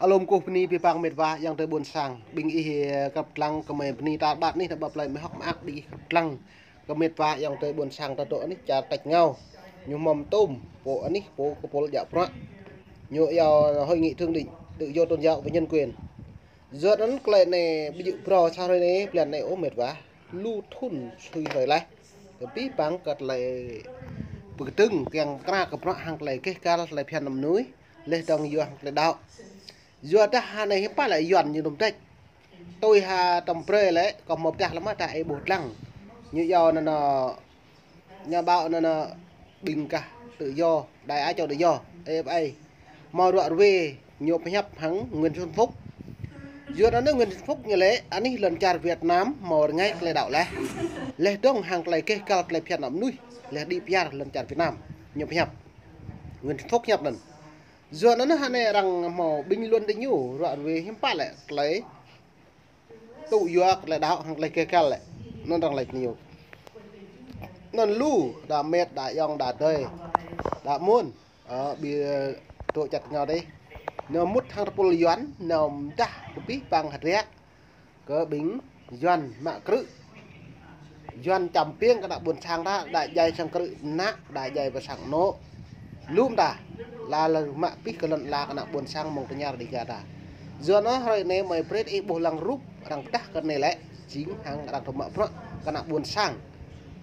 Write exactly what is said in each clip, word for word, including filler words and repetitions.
Alum kơkuh bơni abih bang met wa ayŏng adơi ƀôn sang. Ƀing ih, ơ, kăp lăng kơ mơi bơni ta ƀat anih ta ƀă plơi mơi hŏk mơak ƀing ih kăp lăng kơ met wa ayŏng adơi ƀôn sang ta dŏ anih čar tač rơngiao. Ñu hmâo tơm pô anih pô kơpul djă bruă. Ñu iâu hội nghị thượng đỉnh tự do tôn giáo và nhân quyền. Yua anŭn tơlơi anai ƀu djơ̆ phrâo sa hrơi anai, blan anai ôh met wa. Lu thŭn sui hrơi laih. Kơ abih bang kơ tơlơi pơkơdơ̆ng kiăng kơ bruă hăng tơlơi keh kal tơlơi phiăn mơnuih. Laih dơ̆ng yua hăng tơlơi đaŏ. Yua dah ha anai hiư̆m pă lĕ Yuan ñu dŏm đĕč. Tui ha tơm brơi lĕ, kâo hmâo pơdah lăm mă dah ih ƀuh lăng. Ñu iâu anŭn, anŭn, ñu ƀă anŭn, anŭn, ƀing gah tự do, Đại Á châu tự do, A F A. Hmâo ruă ruê, ñu pơhiăp hăng Nguyễn Xuân Phúc. Yua anŭn Nguyễn Xuân Phúc ñu lĕ, anih lŏn čar Việt Nam, hmâo rơngai tơlơi đaŏ laih. Laih dơ̆ng hăng tơlơi keh kal tơlơi phiăn mơnuih, laih đĭ pơyar lŏn čar Việt Nam, ñu pơhiăp. Nguyễn Xuân Phúc hiăp anŭn. Yua anŭn ha anai arăng hmâo bình luận tơ ñu, ruă ruê hiư̆m pă lĕ tơlơi tŭ yua tơlơi đaŏ hăng tơlơi keh kal lĕ. Anŭn arăng laĭ tơ ñu. Anŭn lu, đa met, đa ayŏng, đa adơi, đa mơ̆n, ơ, ƀiă tŏ čăt ngao dêh. Nao mŭt hăng tơpul Yuan, nao mơdah kơ abih bang hơdră kơ ƀing Yuan mă krư̆. Yuan čăm piêng kơ ană ƀôn sang ta, đa djai sang krư̆ ană, đa djai pơ sang anŏ. Lŏm ta, la la mă abih kơ lŏn la kơ ană ƀôn sang mơ̆ng tơña Dêga ta. Yua anŭn hrơi anai mơi brơi ih ƀuh lăng rup arăng pơdah kơ anai lĕ, jing hăng arăng tŭ mă bruă kơ ană ƀôn sang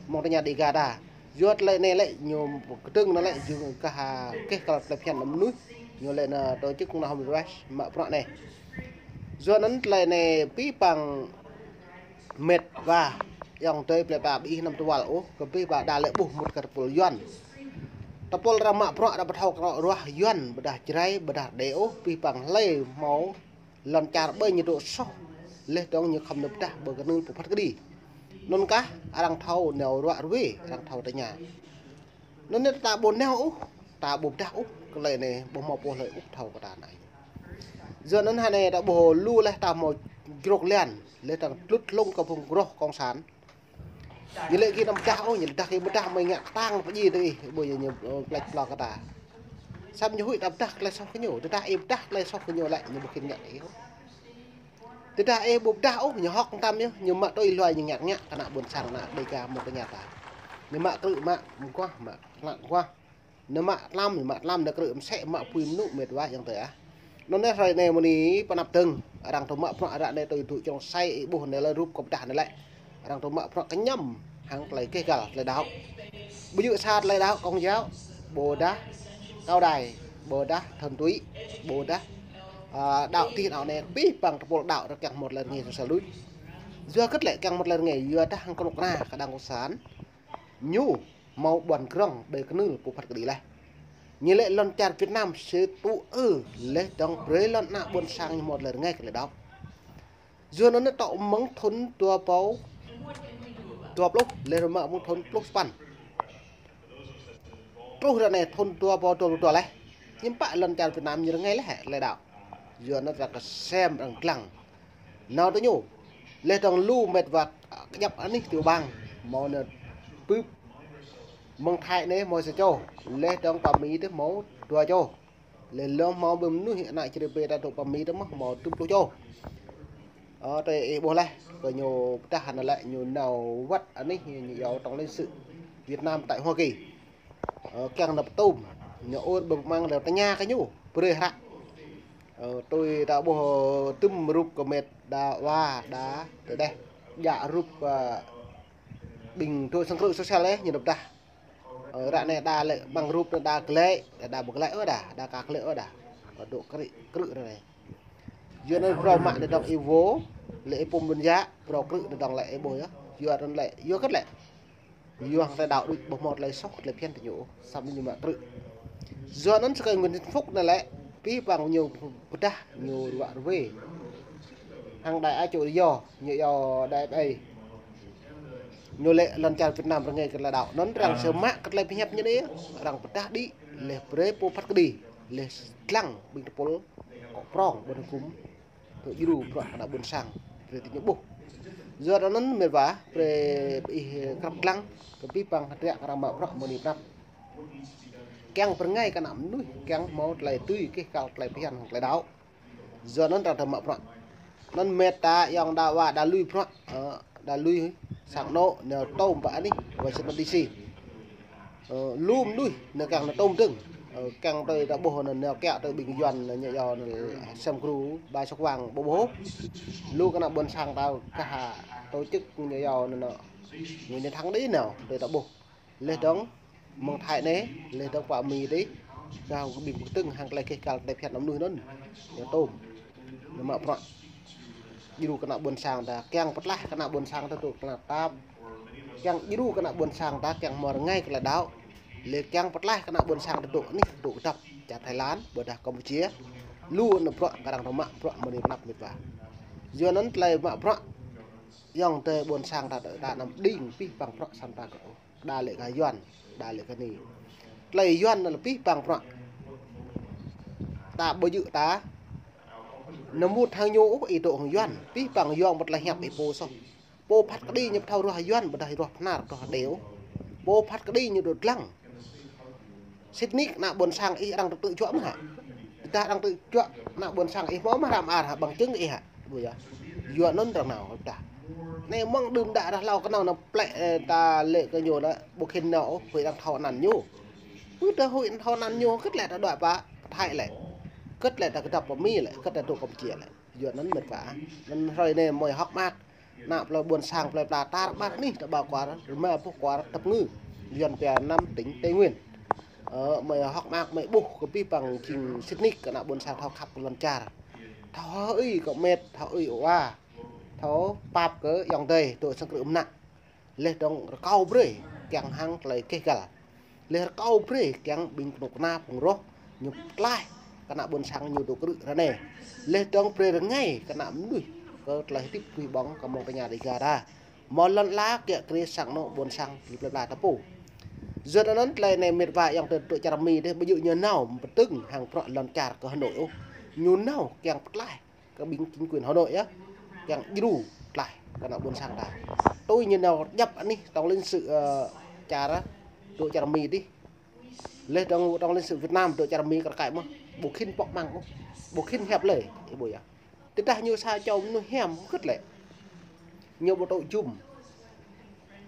mơ̆ng tơña Dêga ta. Yua tơlơi anai lĕ ñu kơdơ̆ng anŭn lĕ jing kah keh kal tơlơi phiăn mơnuih. Ñu lĕ anŭn tổ chức anŭn hom rai mă bruă anai. Yua anŭn tơlơi anai abih bang met wa ayŏng adơi plei pla ƀing ih anăm tơwăl ôh, kơ abih bang đa lĕ ƀuh mŭt kơ tơpul Yuan. Tơpul arăng mă bruă arăng ƀu thâo kơ ruah Yuan, ƀôdah Jrai, ƀôdah Êđê ôh, abih bang hlơi hmâo lŏn čar ƀơi ñu dŏ soh. Laih dơ̆ng ñu khŏm nao pơdah ƀơi kơnưl pơphat kơđi. Anŭn kah arăng thâo nao ruă ruê, arăng thâo tơña. Anŭn anai ta ƀu nao ôh, ta ƀu pơdah ôh, tơlơi anai ƀu hmâo pô hlơi ôh thâo kơ ta anai. Yua anŭn ha anai ta ƀuh lu laih ta hmâo jrôk lian, laih ta tlut hlung kơ phung groh cộng sản. Ñu lĕ gih anăm pơdah ôh, ñu lĕ dah gih pơdah mơi ngă tang pơdjai tơ ih, ƀu ñu, ơ, klĕč plŏ kơ ta. Samơ̆ ñu huĭ ta pơdah tơlơi soh kơ ñu, tơdah ih pơdah tơlơi soh kơ ñu lĕ, ñu ƀu khĭn ngă ih ôh. Tơdah ih ƀu pơdah ôh, ñu hŏk tam ñu, ñu mă tui hluai ñu ngă ngă kơ ană ƀôn sang ană Dêga mơ̆ng tơña ta. Ñu mă krư̆ mă mơguah, mă klă mơguah. Ñu mă tlam, ñu mă tlam, ñu krư̆ mơsĕ, mă apui mơnŭ met wa ayŏng adơi ah. Anŭn anai hrơi anai mơ̆ng anai pơanăp dơ̆ng, arăng tŭ mă bruă ră anai tui tŭ črông sai ih ƀuh anai lĕ rup kơ pơdah anai lĕ. Arăng tŭ mă bruă kơñăm hăng tơlơi keh kal tơlơi đaŏ. Ƀu djơ̆ sa tơlơi đaŏ Công giáo, ƀôdah Cao Đài, ƀôdah thuần túy, ƀôdah, ơ, đaŏ tih đaŏ anai, abih bang tơpul đaŏ arăng kiăng hmâo tơlơi rơngai sô sa luč. Yua hơget lĕ kiăng hmâo tơlơi rơngai, yua dah hăng kơnuk kơna kơ đảng cộng sản. Ñu hmâo ƀuăn grŏng ƀơi kơnưl pơphat kơđi laih. Ñu lĕ lŏn čar Việt Nam sĭt tŭ ư laih dơ̆ng brơi lŏn ană ƀôn sang ñu hmâo tơlơi rơngai kơ tơlơi đaŏ. Yua anŭn anai tŏ mơ̆ng thŭn dua rơbâo dua pluh, laih rơma mơ̆ng thŭn pluh sapăn. Truh ră anai thŭn dua rơbâo dua pluh dua laih. Hiư̆m pă lŏn čar Việt Nam ñu rơngai laih hĕ tơlơi đaŏ. Yua anŭn arăng kơsem arăng lăng. Nao tơ ñu. Laih dơ̆ng lu met wa kơjăp anih tiểu bang. Hmâo anŭn bưp. Mơ̆ng Thái anai hmâo sa čô. Laih dơ̆ng pơ Mi tơ hmâo dua čô. Laih lơ̆m hmâo ƀing mơnuih ană čơrê pê ta dŏ pơ Mi tơ mơ̆n hmâo tơjuh pluh čô. Ơ, tơ ih ƀuh laih, kơ ñu pơdah anŭn lĕ ñu nao wơ̆t anih ñu iâu tổng lãnh sự Việt Nam tại Hoa Kỳ. Ơ, kiăng nao pơtum, ñu ur ƀơ̆ng mơ̆ng lĕ tơña kơ ñu, brơi hră. Ơ, tui ta ƀuh tơm rup kơ met đa wa, đa tơdeh, djă rup, ơ, ƀing tŭ sang krư̆ social ih, ñu nao pơdah. Ơ, ră anai đa lĕ ƀăng rup anai đa glĕ, đa ƀu glĕ ôh đa, đa ka glĕ ôh đa. Kơ dŏ krư̆, krư̆ ră anai. Yua anŭn phrâo mă anai dŏng ih wô, lĕ ih pum ƀôn djă, phrâo krư̆ anai dŏng lĕ ih ƀuh yơh. Yua anŭn lĕ, yua hơget lĕ. Yua hăng tơlơi đaŏ đôč ƀu hmâo tơlơi soh tơlơi phiăn tơ ñu, samơ̆ ñu mă krư̆. Yua anŭn sơkơi Nguyễn Xuân Phúc anai lĕ, abih bang ñu pơdah, ñu ruă ruê. Hăng Đại Á châu tự do, ñu iâu đa ih. Ñu lĕ lŏn čar Việt Nam rơngai kơ tơlơi đaŏ. Anŭn arăng sơmă kơ tơlơi pơhiăp ñu anai, arăng pơdah đĭ, laih brơi pơphat kơđi, laih lăng ƀing tơpul kŏ prŏng ƀôn hơkŭm, tŭ djru bruă kơ ană ƀôn sang, brơi tơ ñu ƀuh. Yua anŭn met wa, brơi ih krăp lăng, kơ abih bang hơdră kơ arăng mă bruă mơ̆ng anai pơanăp. Kiăng pơrơngai kơ ană mơnuih, kiăng hmâo tơlơi tui keh kal tơlơi phiăn hăng tơlơi đaŏ. Yua anŭn arăng tơ mă bruă. Anŭn met ta yŏng đa wa đa lui bruă, ơ, đa lui sang anŏ nao tôm pơ anih Washington D C. Ơ, lŏm lui nao kiăng nao tôm dơ̆ng. Ơ, kiăng tui ta ƀuh nao kiăng tui ƀing Yuan nao ñu yua nao sem gru bai sŏk wang ƀu ƀuh. Lu kơ ană ƀôn sang ta kah tổ chức ñu yua nao nao. Ñu nao thăng đĭ nao tui ta ƀuh. Laih dơ̆ng mơ̆ng Thái anai, laih dơ̆ng pơ Mi dih, kơ ƀing pơkơtưng hăng tơlơi keh kal tơlơi phiăn ană mơnuih anŭn. Ñu tôm. Ñu mă bruă. Djru kơ ană ƀôn sang ta, kiăng pơtlaih kơ ană ƀôn sang ta tŭ kơna tap. Kiăng djru kơ ană ƀôn sang ta, kiăng hmâo rơngai kơ tơlơi đaŏ. Laih kiăng pơtlaih kơ ană ƀôn sang ta tŭ anih, tŭ kơdŏp. Čar Thái Lan, ƀôdah Campuchia. Lu anŭn bruă kơ arăng tơ mă bruă mơ̆ng anai pơ anăp met wa. Yua anŭn tơlơi mă bruă yŏng tơ ƀôn sang ta, ta anăm đing pih păng bruă sang ta kơ đa lĕ kơ Yuan, đa lĕ kơ Ni. Tơlơi Yuan anŭn lĕ pih păng bruă. Ta ƀu djơ̆ ta. Nao mŭt hăng ñu ôh, ih dŏ hăng Yuan. Pih păng Yuan ƀu tơlơi hiăp ih pô soh. Pô phat kơđi ñu ƀu thâo ruah Yuan, ƀôdah ruah Bơhnar, ruah Đêo. Pô phat kơđi ñu dŏ dlăng. Sĭt nik ană ƀôn sang ih arăng tơtư̆ juă mơ̆ hă? Tơdah arăng tơtư̆ juă ană ƀôn sang ih hmâo mơ̆ răm ar hă, bằng chứng ih hă? Ƀu yơh. Yua anŭn arăng nao tah. Anai mơ̆ng đưm đă ră hlâo kơnơ̆ng nao plĕ, ơ, ta lĕ kơ ñu nao, ƀu khĭn nao ôh, huĭ arăng thâo anăn ñu. Huĭ ta huĭ arăng thâo anăn ñu, kơt lĕ ta đuaĭ pă, pơ Thái lĕ. Kơt lĕ ta kơdŏp pơ Mi lĕ, kơt ta dŏ Campuchia lĕ. Yua anŭn met wa. Anŭn hrơi anai mơi hŏk mơak. Ană plơi ƀôn sang plơi pla tar ƀar anih ta ƀă kuar, rơma boh kuar tơpơngư. Yuan pia năm tỉnh Tây Nguyên. Ơ, mơi hŏk mơak mơi ƀuh kơ pih păng jing sĭt nik kơ ană ƀôn sang thâo khăp kơ lŏn čar. Thâo hơưi kơ met, thâo hơưi wa. Thâo pap kơ yŏng adơi, dŏ sang krư̆ mơnă. Laih dơ̆ng rơkâo brơi, kiăng hăng tơlơi keh kal. Laih rơkâo brơi kiăng ƀing kơnuk kơna phung roh ñu pơtlaih kơ ană ƀôn sang ñu dŏ krư̆ ră anai. Laih dơ̆ng brơi rơngai kơ ană mơnuih kơ tơlơi hơdip tui ƀơ̆ng kơ mơ̆ng tơña Dêga ta. Hmâo lŏn ala kiăng krê sang anŏ ƀôn sang plơi pla ta pô. Yua anŭn tơlơi anai met wa yŏng tơ dŏ čar Mi dih ƀu djơ̆ ñu nao pơdơ̆ng hăng bruă lŏn čar kơ Hà Nội ôh. Ñu nao kiăng pơtlaih kơ ƀing chính quyền Hà Nội yơh. Kiăng djru tlaih kơ ană ƀôn sang ta. Tui ñu nao djăp anih tổng lãnh sự, ơ, čar, dŏ čar Mi dih. Laih dơ̆ng tổng lãnh sự Việt Nam dŏ čar Mi kar kaĭ mơ̆n. Ƀu khĭn pŏk măng ôh. Ƀu khĭn hiăp lơi. Ih ƀuh yơh. Tơdah ñu sa čô mơnuih hiam kơt lĕ. Ñu ƀu tŭ jum.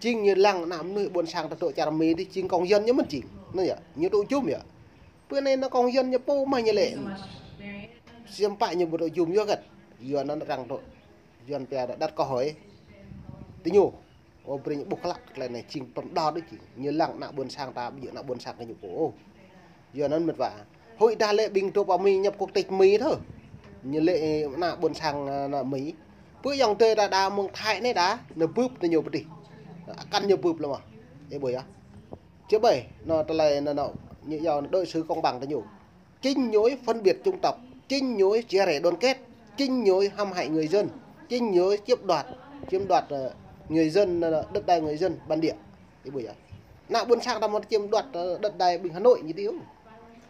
Jing ñu lăng ană mơnuih ƀôn sang ta dŏ čar Mi dih jing công dân ñu mơ̆n jing. Anŭn yơh, ñu tŭ jum yơh. Bơ anai ană công dân ñu pô mơ̆ ñu lĕ. Siăm pă ñu ƀu tŭ jum yua kơt. Yua anŭn arăng tŭ. Yuan pia đa đặt câu hỏi. Tơ ñu. Ơ, brơi ñu ƀuh klă tơlơi anai jing pơm đo đôč jing. Ñu lăng ană ƀôn sang ta, ƀu djơ̆ ană ƀôn sang kơ ñu pô. Yua anŭn met wa. Huĭ dah lĕ ƀing dŏ pơ Mi nhập quốc tịch Mi thơ. Ñu lĕ, ơ, ană ƀôn sang, ơ, ană Mi. Bơ yŏng adơi ta đa mơ̆ng Thái anai đa, nao bưp tơ ñu pơ dih. Akăn ñu bưp lơ mơ̆. Ih ƀuh yơh. Či ƀai, anŭn tơlơi anŭn, anŭn, ñu yua anŭn đối xử công bằng tơ ñu. Chính ñu phân biệt chủng tộc, chính ñu chia rẽ đoàn kết, chính ñu hãm hại người dân, chính ñu chiếm đoạt, chiếm đoạt, ờ, người dân, ờ, đất đai người dân bản địa. Ih ƀuh yơh. Ană ƀôn sang ta mơ̆n chiếm đoạt, ờ, đất đai ƀing Hà Nội ñu dih ôh.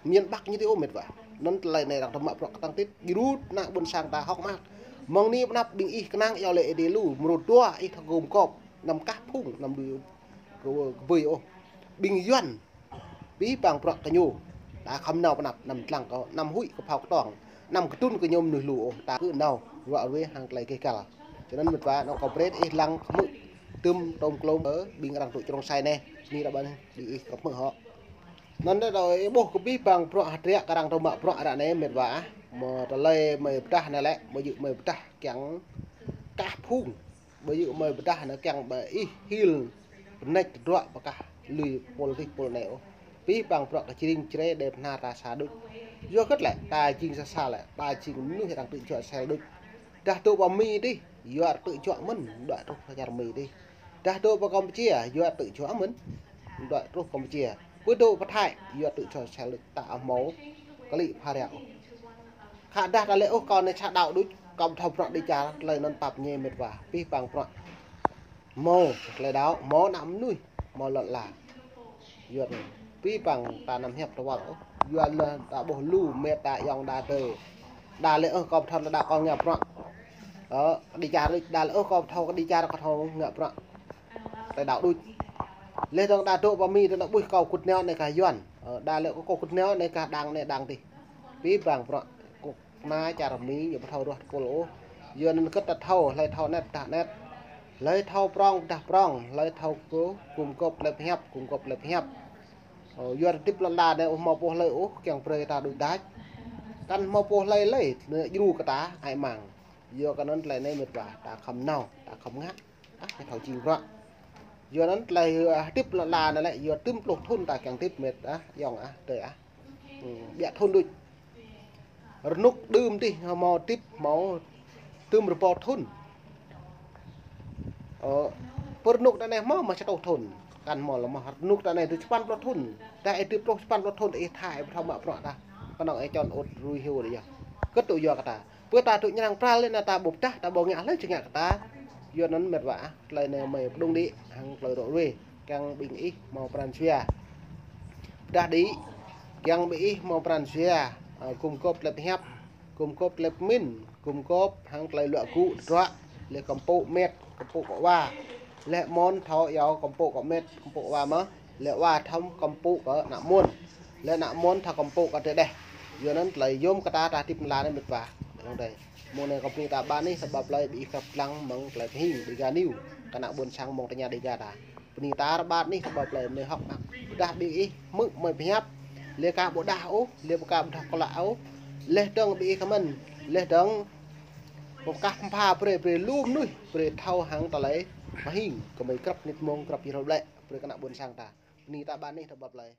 Miền Bắc ñu dih ôh met wa. Anŭn tơlơi anai arăng tơ mă bruă kơtang tit. Djru ană ƀôn sang ta hŏk mơak. Mơ̆ng anai pơ anăp ƀing ih kơnang iâu laĭ Ơi Adai lu, mơrô dua ih thâo gum gôp. Anăm kah phung, anăm đuaĭ kơ, kơ bơi ôh. Ƀing Yuan pih păng bruă kơ ñu. Ta khŏm nao pơ anăp, anăm dlăng kơ, anăm huĭ kơ phao kơtuang. Anăm kơdŭn kơ ñu mơnuih lu ôh, ta kơ nao ruă ruê hăng tơlơi keh kal. Čơnăn met wa, anŭn kâo brơi ih lăng kơmư̆ tơm tôm klôm kơ ƀing arăng dŏ črông sai anai. Anai ră ƀan anai, ƀing ih kơmư̆ hŏ. Anŭn đa đa ih ƀuh kơ pih păng bruă hơdră kơ arăng tơ mă bruă ră anai met wa. Mơ̆ tơlơi mơi pơdah anai lĕ, ƀu djơ̆ mơi pơdah kiăng kah phung. Ƀu djơ̆ mơi pơdah anai kiăng ƀu ih hil pơnĕč tơdruă pơkah lui pôl dih pôl anai ôh. Pih păng bruă kơ čring čre đe pơhna ta sa đôč. Yua kơt lĕ, ta jing sa sa lĕ, ta jing mơnuih arăng tơtư̆ juă sel đôč. Dah dŏ pơ Mi dih, yua tơtư̆ juă mơ̆n, đuaĭ truh pơ čar Mi dih. Dah dŏ pơ Campuchia, yua tơtư̆ juă mơ̆n, đuaĭ truh Campuchia. Bơ dŏ pơ Thái, yua tơtư̆ juă sel đôč, ta hmâo kơlĭ pha ră ôh. Khă dah ta lĕ ôh kâo anai sa đaŏ đôč, kâo ƀu thâo bruă đĭ čar, tơlơi anŭn pap ñe met wa, pih păng bruă. Hmâo tơlơi đaŏ, hmâo ană mơnuih, hmâo lŏn ala. Yua anŭn, pih păng ta anăm hiăp tơwăl ôh. Yua anŭn ta ƀuh lu met ta yŏng đa tơ. Đa lĕ ôh kâo ƀu thâo đa kâo ngă bruă. Ơ, kơ đĭ čar đôč, đa lĕ ôh kâo ƀu thâo kơ đĭ čar kâo thâo ngă bruă. Tơlơi đaŏ đôč. Laih dơ̆ng đa dŏ pơ Mi dơ̆ng đa ƀuh kâo kŭt nao anai kah Yuan. Ơ, đa lĕ kâo kŭt nao anai kah đang anai đang dih. Pih păng bruă. Kâo Anai čar Mi ñu ƀu thâo ruah tơpul ôh. Yua anŭn kơ ta thâo, hlơi thâo anet pơdah anet. Hlơi thâo prŏng pơdah prŏng, hlơi thâo kơkuh, gum gôp tơlơi pơhiăp, gum gôp tơlơi pơhiăp. Ơ, yua hơdip lŏn la anai ƀu hmâo pô hlơi ôh kiăng brơi ta đôč đač. Kăn hmâo pô hlơi lơi, anŭn djru kơ ta, ai mang. Yua kơ anŭn tơlơi anai mĕt wa, ta khŏm nao, ta khŏm ngă. Ah, ñu thâo jing bruă. Yua anŭn tơlơi, ah, hơdip lŏn la anai lĕ, yua tơm pluh thŭn ta kiăng hơdip mĕt, ah, ayŏng, ah, adơi, ah. Hmm, ƀiă thŭn đôč. Rơnŭk đưm dih hmâo hơdip, hmâo tơm rơbâo thŭn. Ơ, pơ rơnŭk ta anai hmâo mă sa rơtuh thŭn. Kăn hmâo lơ̆m mă rơnŭk ta anai tơl sapăn pluh thŭn. Ta ih hơdip pluh sapăn pluh thŭn ih tha ih ƀu thâo mă bruă ta. Kơnơ̆ng ih čŏng ôt rui hyu đôč yơh. Kơt tŭ yua kơ ta. Pơ ta tŭ ñu arăng pral lĕ anai ta ƀu pơdah, ta ƀu ngă hlơi či ngă kơ ta. Yua anŭn mĕt wa ah, tơlơi anai mơi pơdŏng đĭ, hăng tơlơi rŏ ruai, kiăng ƀing ih hmâo pran jua. Pơdah đĭ, kiăng ƀing ih hmâo pran jua, ơ, gum gôp tơlơi pơhiăp, gum gôp tơlơi pơmĭn, gum gôp hăng tơlơi luă gŭ tơdruă, lĕ kơmpŭ mĕt, kơmpŭ kơ wa. Lĕ mơ̆n thâo iâu kơmpŭ kơ mĕt, kơmpŭ wa mơ̆. Lĕ wa thâo kơmpŭ kơ ană mơnuih. Lĕ ană mơnuih thâo kơmpŭ kơ adơi đeh. Yua anŭn tơlơi yôm kơ ta ta hơdip lŏn la anai mĕt wa. Mơ̆ng anai kơ bơni ta ƀă anih, tơƀă plơi ƀing ih krăp lăng mơ̆ng tơlơi pơhing Dega News. Kơ ană ƀôn sang mơ̆ng tơña Dega ta. Bơni ta ƀă anih, tơƀă plơi mơi hŏk mơak. Pơdah ƀing ih hmư̆ mơi pơhiăp. Lĕ ka ƀu đah ôh, lĕ ka ƀu đah kơlă ôh. Lĕ dơ̆ng ƀing ih kơmĕn. Lĕ dơ̆ng pơkah pơpha brơi, brơi lu mơnuih, brơi thâo hăng tơlơi pơhing. Kơ mơi krăp nit mông, krăp yơh hlơi lĕ, brơi kơ ană ƀôn sang ta. Bơni ta ƀă anih, tơƀă plơi.